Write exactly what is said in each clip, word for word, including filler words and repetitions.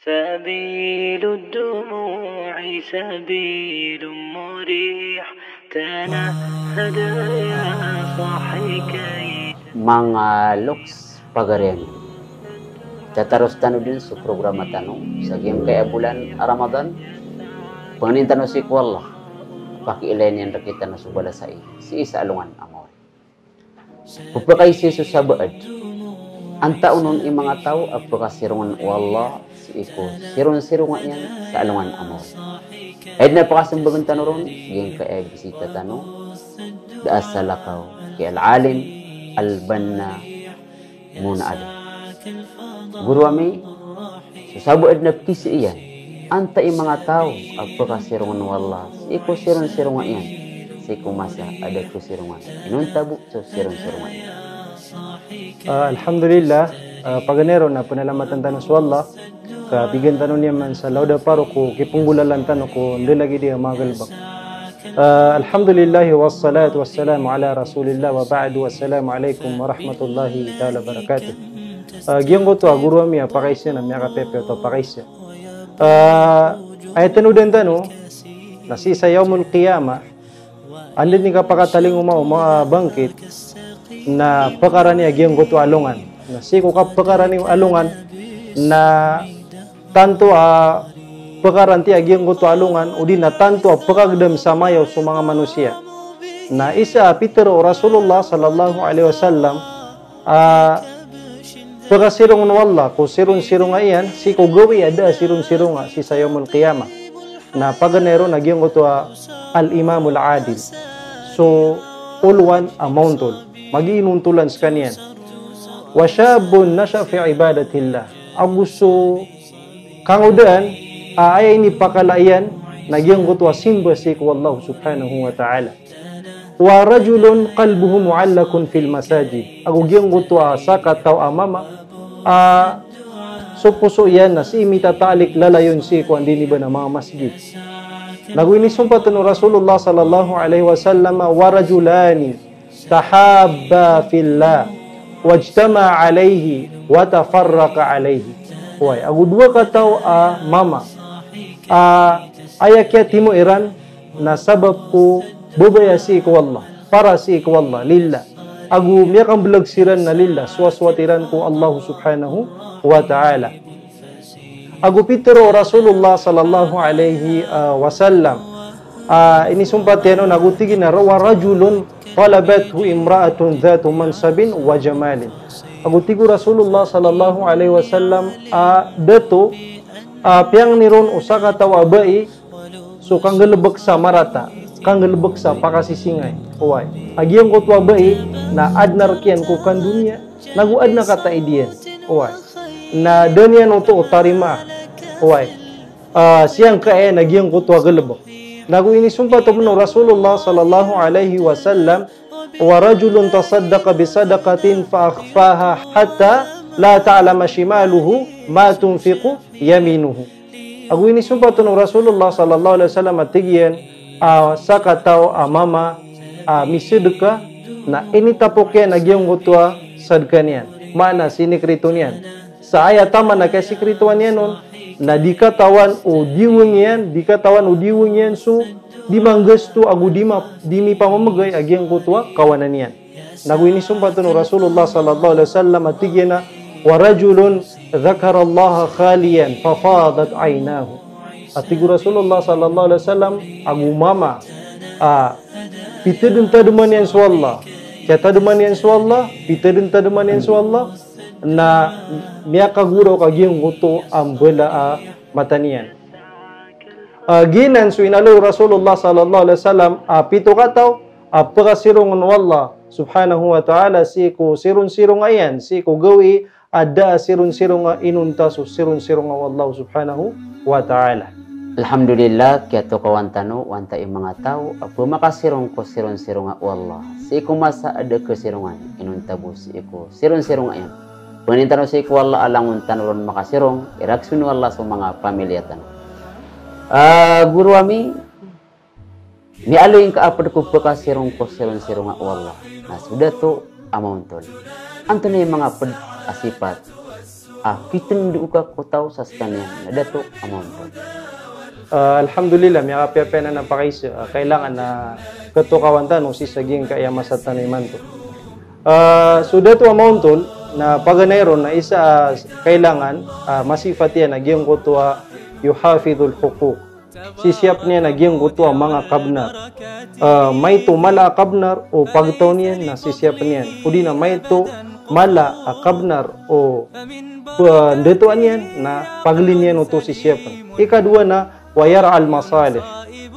سبيل الدموع سبيل مريح، تنهد يا صاحي كي. Manga loks pagari ami, tataros tano dn so programa tano sa giyangkaya bolan a Ramadan. Pangnin tano sii ko Allah, pakiilayn iyan rktano so balasai sii sa alongan a maori. Pphakaisa so sabaad. Antaa onon i manga taw a pkasirongn o Allah sii ko sironsironga iyan sa alongan a maori? Aya dn a pkasmbagn tano ron, giyangkaya bisita tano, da a salakaw ki Al-Alim Al-Banna Muna Adam. Goro ami, so sabaad na pkhaisa iyan, antaa i manga taw a pkasirongn o Allah sii ko sironsironga iyan sii ko masa a da khasirongan inonta bo so sironsironga iyan. Ah, alhamdulillah, ah, paganay ron na pnalamatan tano so Allah ka bigan tano niyan man sa lawd a paro ko kipnggolalan tano ko ndalagid a manga galbk. Ah, alhamdulillah, wassalatu wassalamu ala rasulillah, wa ba'du, assalamu alaikum warahmatullahi taala wabarakatuh. Ah, giyangkoto a goro ami a pakaisa na miyakapiyapiya oto a pakaisa. Ah, aya tanodan tano na sii sa yawmul qiyamah, anda dn i kapakatalingoma o ma-, ah, bangkit, na pkarani a giyangkoto a alongan. Na sii ko kapkarani a alongan, na tanto a pkaranti a giyangkoto a alongan, odi na tanto a pkagdam sa mayaw so manga manosiya. Na isa a pitharo o Rasulullah sallallahu alaihi wasallam, a pkasirongn o Allah ko sironsironga iyan sii ko gawii a da a sironsironga sii sa yawmul qiyamah. Na paganay ron a giyangkoto a al-imamul adil. So olowan a maontol. Magiinontolan skaniyan. Wa shabbun nasha'a fi ibadatillah. Ago so kangodaan a aya inipakala iyan na giyangkoto a simba sii ko Allah subhanahu wa ta'ala. Wa rajulun qalbuhu mu'allaqun fil masajid. Ago giyangkoto a sakataw a mama a so poso iyan na sii mitataalik lalayon sii ko anda ini ba na manga masjid. Nago inisompat on o Rasulullah sallallahu alaihi wasallam, wa rajulani tahabba fillah, wajtama'a alaihi, wa tafarraqa alaihi. Oway, ago dowa kataw a mama a aya kiyatimo iran na sabap ko babaya sii ko Allah, para sii ko Allah, lillah. Ago miyakamblag siran na lillah, sowasowat iran ko Allah subhanahu wa ta'ala. Ago pitharo o Rasulullah sallallahu alaihi, ah, wasallam, ah, inisompat iyan on, ago tig iyan a, wa rajulun talabathu imra'atun dhatu mansabin wa jamalin. Ago tig o Rasulullah sallallahu alaihi wasallam, ah, dato, ah, piyangni ron o sakataw a bai so kanggalbk sa marata, kanggalbk sa pakasisingay. Oway. A giyangkoto a bai na adn a rk iyan ko kandoniya, nago adn a kataid iyan. Oway. Na da niyan oto o tarimaa. Oway. Ah, siyangkaya na giyangkoto a galbk. Nago inisompat on o Rasulullah sallallahu alaihi wasallam, wa rajulun tasaddaqa bi sadaqatin fa akhfaha hatta la ta'lama shimaluhu ma tunfiqu yaminuhu. Ago inisompat on o Rasulullah sallallahu alaihi wasallam a tig iyan a sakataw a mama a misadka na initapok iyan a giyangkoto a sadka niyan. Maana sinikrito niyan. Sa aya taman a kasikritoan iyan on na di katawan o diwang iyan, di katawan o diwang iyan so di manggasto ago di ma-, di mipamamgay a giyangkoto a kawanan iyan. Nago inisompat on o Rasulullah sallallahu alaihi wasallam a tig iyan a, wa rajulun dhakarallaha khaliyan fafadat ainahu. A tig o Rasulullah sallallahu alaihi wasallam, ago mama a pitadntadman iyan so Allah, kiyatadman iyan so Allah, pitadntadman iyan so Allah, na miyakagoraok a giyangkoto a mbala a mata niyan. Ah, giyanan so inaloy o Rasulullah sallallahu alaihi wasallam a pito kataw a pkasirongn o Allah subhanahu wa ta'ala sii ko sironsironga iyan sii ko gawii a da a sironsironga inonta so sironsironga o Allah subhanahu wa ta'ala. Alhamdulillah, kiyatokawan tano o antaa i manga taw a pmakasirong ko sironsironga o Allah sii ko masa a da khasirongan inonta bo sii ko sironsironga iyan. Pangnin tano sii ko Allah a langon tano ron makasirong, irakes on o Allah so manga pamilya tano. Ah, goro ami, miyaaloy ngka a pd ko pkasirong ko sironsironga o Allah na so dato a maontol. Antonaa i manga pd a sipat a kitendo ka ko taw sa sekaniyan na dato a maontol. Ah, alhamdulillah, miyakapiyapiya anan a pakaiza, ah, kailangan na ketokawan tano sii sa giyangkaya masa tano imanto. Ah, so dato a maontol na paganay ron na isa, ah, kailangan, ah, masipat iyan a giyangkoto a yuhafidhul huquq. Sisiyapen iyan a giyangkoto a manga kabnar. Ah, maito mala a kabnar o pagtaw niyan na sisiyapen iyan. O di na maito mala a kabnar o, ah, ndatoan iyan na pagelin iyan oto sisiyapen. Ikadowa na wa yar'al masalih.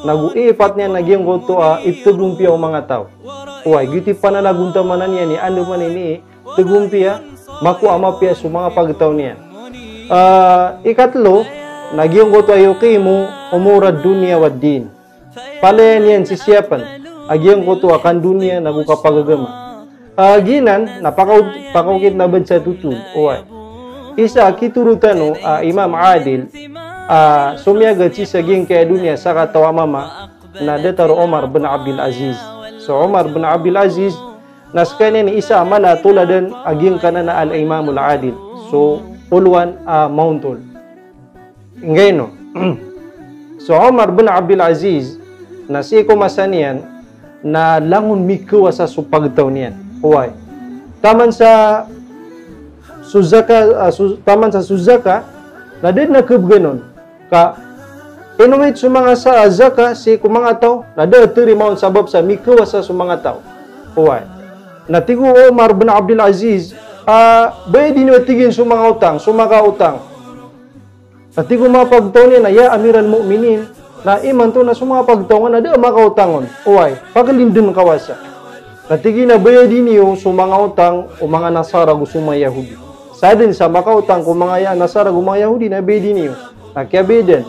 Nago iipat niyan a giyangkoto a iptegompiya o manga taw. Oway, giyoto i pananagontamanan iyan i andamanaya i tegompiya, makowa a mapiya so manga pagtaw niyan. Ah, ikatlo, na giyangkoto a yuqimu umurad dunya wad din. Palaya niyan sisiyapen a giyangkoto a kandoniya nago kapagagama. Ah, giyanan na pakaw-, pakaokit na bed sa totol. Oway. Isa a kitoro tano a imam adil, ah, somiyagad sii sa giyangkaya doniya sa kataw a mama, na datar o Omar bin Abdul Aziz. So Omar bin Abdul Aziz, na sekaniyan i isa a mala a toladan a giyangkanan a al-imamul adil. So olowan a maontol. Inggaino. So Omar bin Abdul Aziz, na sii ko masa niyan, na langon mikawasa so pagtaw niyan. Oway. Taman sa so zaka, ah, so, taman sa so zaka, na da den a kebegan on. Ka inomit so manga sa, ah, zaka sii ko manga taw, na da a terima on sabap sa mikawasa so manga taw. Oway. Na tig o Omar bin Abdul Aziz, ah, bayadi niyo, tig iyan, so manga otang, so makaotang. Na tig o manga pagtaw niyan na, ya Amiral Mu'minin, na imanto na so manga pagtaw ngka na da a makaotang on. Oway, pagelin den kawasa. Na tig iyan a bayadi niyo so manga otang o manga Nasara ago so manga Yahudi. Sa den sa makaotang ko manga ya-, Nasara ago manga Yahudi na bayadi niyo. Na kiyabayadan.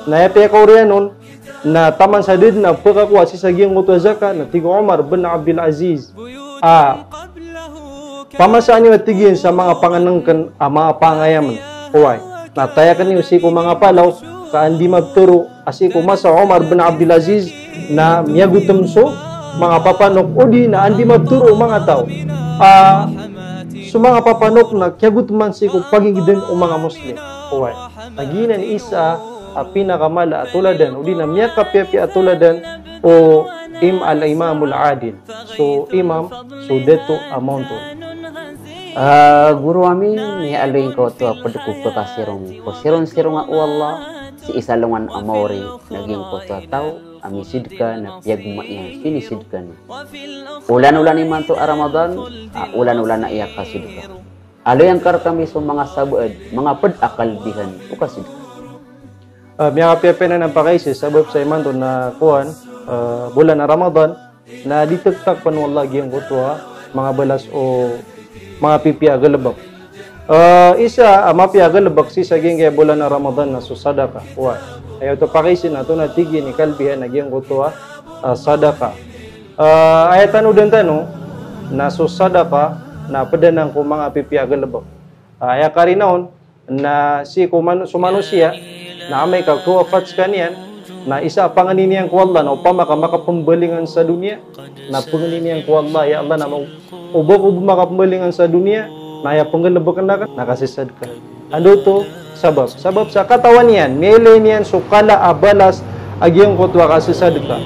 Na aya piyakaoriyan on, na taman sa da den a pekakowa sii sa giyangkoto a zaka, na tig o Omar bin Abdul Aziz, ah, pamasaan iyo, tig iyan, sa manga pangenengken a manga pangayamen. Oway. Na tayaken iyo sii ko manga palaw, ka an di mabtero a sii ko masa o Omar bin Abdul Aziz na miyagotem so manga papanok, odi na an di mabtero o manga taw. Ah, so manga papanok na kiyagoteman sii ko pagingeden o manga Muslim. Oway. Na giyanan i isa a pinakamala a toladan, odi na miyakapiyapiya a toladan o im-, al-imamul adil. So imam, so dato a maontol. Ah, guro ami, miyaaloy ngka oto a ped ko pekasirong ko sirong-sirong a o Allah, sii sa alongan a maori, na giyangkoto a taw a misidka na piyagoma iyan sinisidka niyan. Olan-olan imanto a Ramadan, ah, olan-olan a iyakasidka. Aloy angka rekami so manga sabaad, manga ped a kalbihan o kasidka. Ah, miyakapiyapiya anan a pakaiza, sabap sa imanto na kowan, ah, bolan a Ramadan, na di tektak pen o Allah giyangkoto a manga balas o manga pipiya a galebek. Ah, isa a mapiya a galebek sii sa giyangkaya bolan a Ramadan na so sadaka. Oway. Aya oto pakaiza na oto na tig iyan i kalbihan a giyangkoto a, ah, sadaka. Ah, aya tanodan tano, na so sadaka na ped anan ko manga pipiya a galebek. Ah, aya karina on, na sii ko mano-, so manosiya, na amay ka kawafat sekaniyan, na isa a pangnin iyan ko Allah, na opama ka makapembalingan sa doniya, na pangnin iyan ko Allah, ya Allah, na ma-, o ba ko makapembalingan sa doniya, na aya penggalebeken aken, na kasasadka. Anda oto? Sabap. Sabap sa katawan iyan, miyailay niyan so kala a balas a giyangkoto a kasasadka.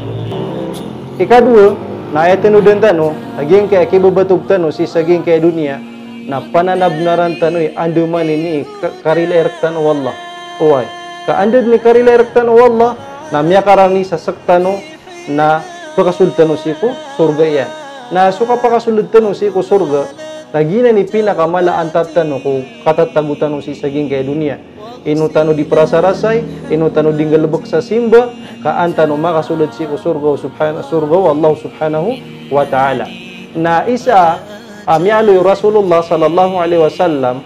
Ikadowa, na aya tanodan tano a giyangkaya kibabatog tano sii sa giyangkaya doniya, na pananabnaran tano i andamanaya i ka-, karilai rektano o Allah. Oway. Ka anda den i karilai rektano o Allah, na miyakarani sa sektano, na pekasold tano sii ko sorga iyan. Na so kapakasold tano sii ko sorga, na giyanan i pinakamala a antap tano ko katatago tano sii sa giyangkaya doniya. Ino tano di perasarasay, ino tano di nggalebek sa simba, ka an tano makasold sii ko sorga o subhana-, sorga o Allah subhanahu wa ta'ala. Na isa a miyaaloy o Rasulullah sallallahu alaihi wasallam,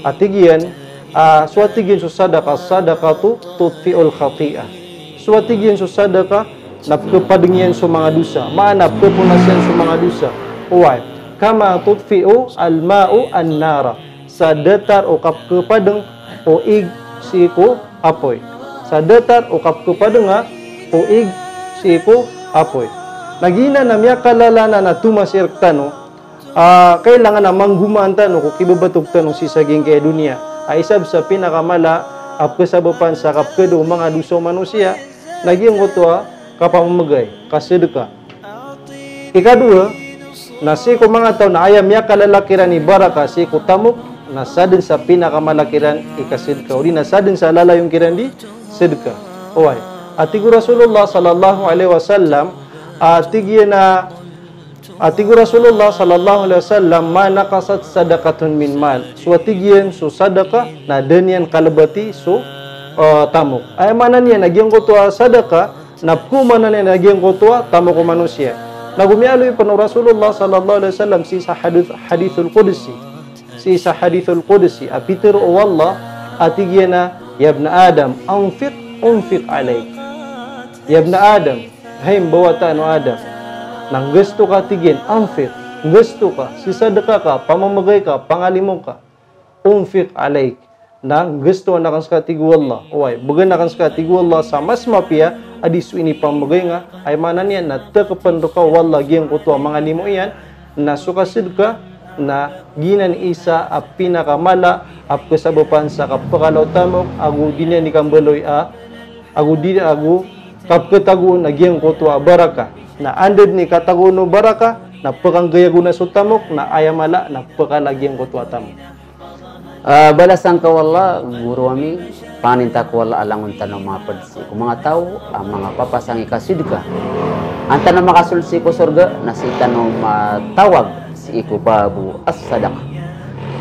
a tig iyan, ah, so a tig iyan so sadaka, sadaqatu tutfi'ul khati'ah. So a tig iyan so sadaka, na pekepadeng iyan so manga dosa. Maana, pekeponas iyan so manga dosa. Oway. Kama tutfi'u al-ma'u an-nara. Sa datar o kapekepadeng o ig sii ko apoy. Sa datar o kapekepadeng a o ig sii ko apoy. Na giyanan a miyakalala anan a tomas i rektano, ah, kailangan a manggomaan tano ko kibabatog tano sii sa giyangkaya doniya. a isa sa pinakamala a pkhasabapan sa kapkhada o manga dosa o manosiya na giyangkoto a kapamamagay, kasadka. Ikadowa, na sii ko manga taw na aya miyakalala kiran i baraka sii ko tamok, na sadn sa pinakamala kiran i kasadka, odi na sadn sa lalayon kiran di sadka. Oway. A tig o Rasulullah sallallahu alaihi wasallam, a tig iyan a, a tig o Rasulullah sallallahu alaihi wasallam, "Ma naqasat sadaqatun min mal." So a tig iyan, so sadaka na da niyan kalbati so, eh, tamok. Aya maana niyan na giyangkoto a sadaka na pkhaoma niyan a giyangkoto a tamok o manosiya. Na go miyaaloy pn o Rasulullah sallallahu alaihi wasallam sii sa hadith, hadithul qudsi. Sii sa hadithul qudsi a pitharo o Allah a tig iyan a, "Ya ibna Adam, anfiq, unfiq alaik." Ya ibna Adam, hay mbawataan o Adam, na nggasto ka, tig iyan, anfiq, nggasto ka, sisadka ka, pamamagay ka, pangalimo ka. Unfiq alaik. Na nggastoan akn ska, tig o Allah. Oway, bgan akn ska, tig o Allah, sa mas mapiya a di so inipamagay nga. Aya maana niyan na tkpn rka o Allah giyangkoto a manga limo iyan, na so kasadka na giyanan i isa a pinakamala a pkhasabapan sa kapkhalaw tamok, ago di niyan di kambaloy a, ago di, ago kapkhatagoon a giyangkoto a baraka. Na anda dn i katagoon o baraka, na pkhanggay ago na so tamok, na aya mala na pkhala giyangkoto a tamok. Ah, balasan ka o Allah, guro ami, pangnin ta ko Allah a langon tano mapd sii ko manga taw a manga papasang i kasadka. An tano makasold sii ko sorga, na sii tano matawag sii ko bab o as-sadaqah.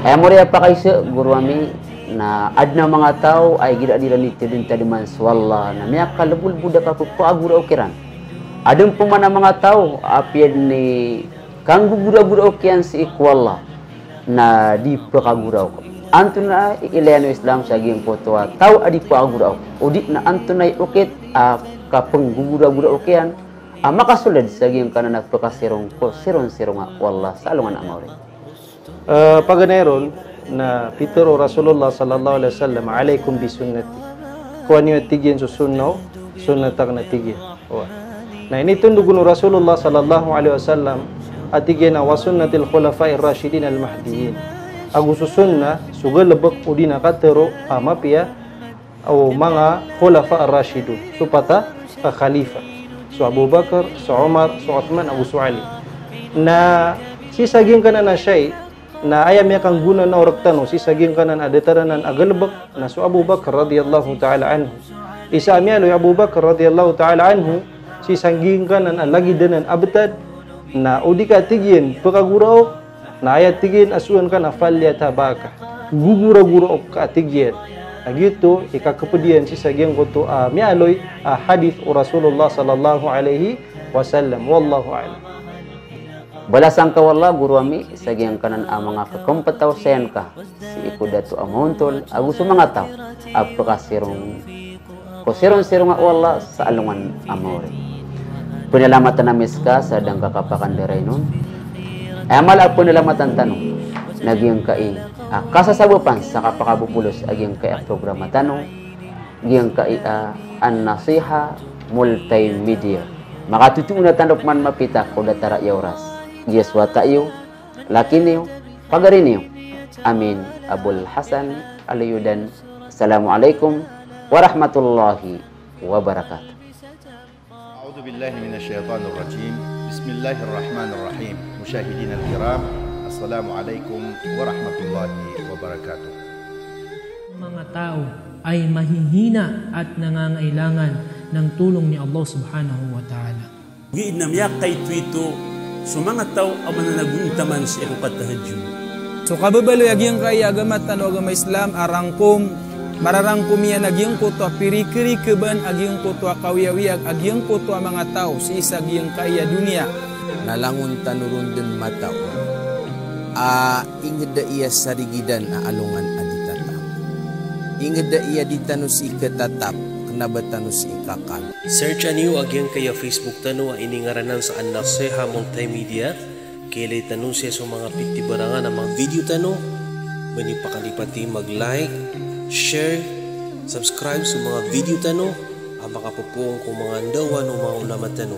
Aya mori a pakaisa, guro ami, na adn a manga taw a igira di ran di tadmtadman so Allah, na miyakalbolbod a kapphakagoraok iran. Adn pman a manga taw a apiya dn i kanggogoragoraok iyan sii ko Allah, na di pkhagoraok. Antonaa i ilayan o Islam sa giyangkoto a taw a di pkhagoraok? Odi na antonaa i okit a kapnggogoragoraok iyan a makasold sa giyangkanan a pkhasirong ko sirongsironga o Allah sa alongan a maori? Eh, paganay ron na pitharo o Rasulullah sallallahu alaihi wasallam, "Alaikum bi sunnati." Kowa niyo, tig iyan, so sunnah, sunnat akn, tig iyan. Oway. Na initondog on o Rasulullah sallallahu alaihi wasallam a tig iyan a, "Wa sunnatil khulafa'ir rashidin al-mahdiyyin." Ago so sunnah so galbk odi na katharo a mapiya o manga khulafa ar-rashidun, so pat a khalifa. So Abu Bakar, so Umar, so Uthman, ago so Ali. Na sii sa giyangkanan a shay, na aya miyakanggona o rktano sii sa giyangkanan a datar anan a galbk, na so Abu Bakar radiyallahu ta'ala anhu. Isa a miyaaloy o Abu Bakar radiyallahu ta'ala anhu sii sa giyangkanan a lagid anan a btad, na o di ka, tig iyan, pkhagoraok, na aya, tig iyan, a soan ka na falyatabakah. Gogoragoraok ka, tig iyan. Na giyoto i kakpd iyan sii sa giyangkoto a miyaaloy a hadith o Rasulullah sallallahu alaihi wasallam. Wallahu a'lam. Balasan ka o Allah, guro ami, sa giyangkanan a manga kakmptaw sayan ka sii ko dato a maontol ago so manga taw a pkhasirong ko sirongsironga o Allah sa alongan a maori. Pnalamatan ami ska sa da ngka kapakandarainon. Aya mala a pnalamatan tano na giyangkai a kasasabapan sa kapakabobolos a giyangkai a programa tano, giyangkai a An-Nasiha Multimedia. Makatotoon a tano pman mapita ko datar a oras. Giya so wata iyo, laki niyo, pagari niyo. Amin Abul Hasan Aliyudan. Assalamu alaikum warahmatullahi wabarakatuh. أعوذ بالله من الشيطان الرجيم. بسم الله الرحمن الرحيم. مشاهدينا الكرام، السلام عليكم ورحمة الله وبركاته. Manga taw ay mahihina at nangangailangan ng tulong ni Allah Subhanahu wa Ta'ala. Giya na miyakaitoito so manga taw a mananagontaman sii ko katahajjud. So kababaloy a giyangkai a agama tano a agama Islam a rangkom, mararangkom iyan a giyangkoto a pirikerikeban, a giyangkoto a kawiyawiyag, a giyangkoto a manga taw sii sa giyangkai a doniya. Na langon tano ron dn mataw a ingd a aya sarigidan a alongan a di tatap. Ingd a aya di tano sii ktatap, kna ba tano sii kakal. Search-an iyo a giyangkai a Facebook tano a iningaranan sa An-Nasiha Multimedia. Kailay tano sii so manga pitibarangan a manga video tano. Ba niyo pakalipati mag-like, share, subscribe so manga video tano a makapopoon ko manga ndawan o manga ulama tano.